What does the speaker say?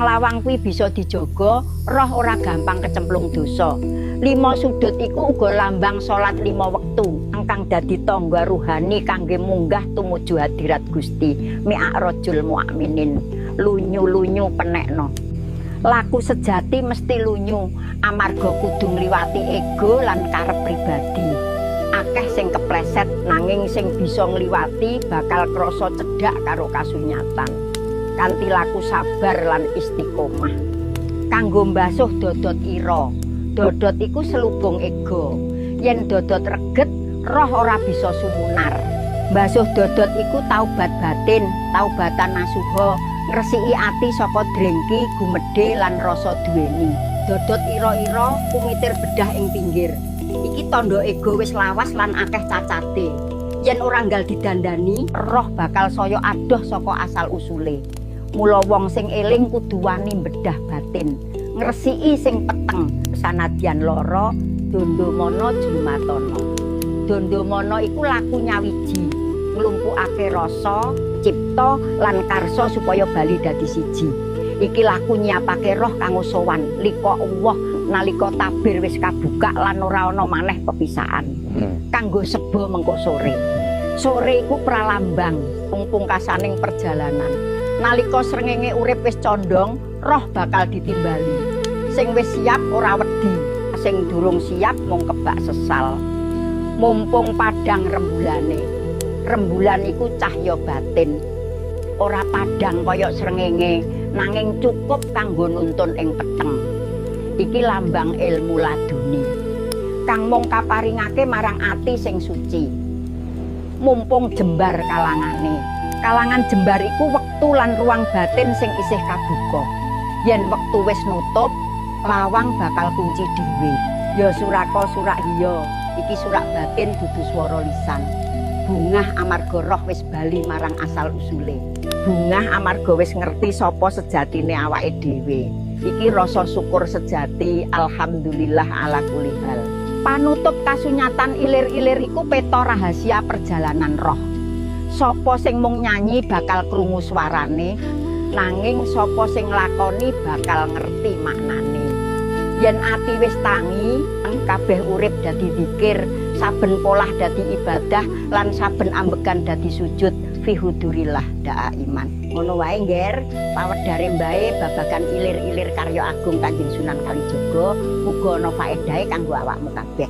Lawang-lawang kuwi bisa dijaga, roh ora gampang kecemplung dosa. Lima sudut iku uga lambang salat lima wektu kang dadi tangga ruhani kangge munggah tumuju hadirat Gusti. Mi'rajul mu'minin. Lunyu-lunyu penekno. Laku sejati mesti lunyu amarga kudu ngliwati ego lan karep pribadi. Akeh sing kepleset nanging sing bisa ngliwati bakal krasa cedhak karo kasunyatan. Kanthi laku sabar lan istiqomah. Kanggo mbasuh dodot ira. Dodot iku selubung ego. Yen dodot reget, roh ora bisa sumunar. Mbasuh dodot iku taubat batin, taubatan nasuha, ngresiki ati saka drengki, gumedhe lan rasa duweni. Dodot ira-ira kumitir bedah ing pinggir. Iki tandha ego wis lawas lan akeh cacate. Yen ora nggal didandani, roh bakal saya adoh saka asal usule. Mula wong sing eling kudu wani bedah batin, ngresiki sing peteng sanadyan lara, dondomono jlumatana. Dondomono iku laku nyawiji, nglumpukake rasa, cipta lan karsa supaya bali dadi siji. Iki laku nyiapake roh kanggo sowan lika Allah nalika tabir wis kabuka lan ora ana maneh pepisahan. Kanggo seba mengko sore. Sore iku pralambang pungkasaning perjalanan. Nalika srengenge urip wis condong, roh bakal ditimbali. Sing wis siap ora wedi, sing durung siap mung kebak sesal. Mumpung padhang rembulane. Rembulan iku cahya batin. Ora padhang kaya srengenge, nanging cukup kanggo nuntun ing peteng. Iki lambang ilmu laduni kang mung kaparingake marang ati sing suci. Mumpung jembar kalangane. Kalangan jembar iku wektu lan ruang batin sing isih kabuka. Yen wektu wis nutup, lawang bakal kunci dhewe. Ya suraka surak hiya, iki surak batin dudu swara lisan. Bungah amarga roh wis bali marang asal usule. Bungah amarga wis ngerti sapa sejatine awake dhewe. Iki rasa syukur sejati, alhamdulillah ala kulli hal. Panutup kasunyatan ilir-ilir iku peta rahasia perjalanan roh. Sapa sing mung nyanyi bakal krungu suarane, nanging sapa sing nglakoni bakal ngerti maknane. Yen ati wis tangi, kabeh urip dadi zikir, saben polah dadi ibadah lan saben ambegan dadi sujud fi hudurillah daa iman. Ngono wae, Ngger, pawedare mbae babagan ilir-ilir karya agung Kanjeng Sunan Kalijaga, muga ana faedahe kanggo awakmu kabeh.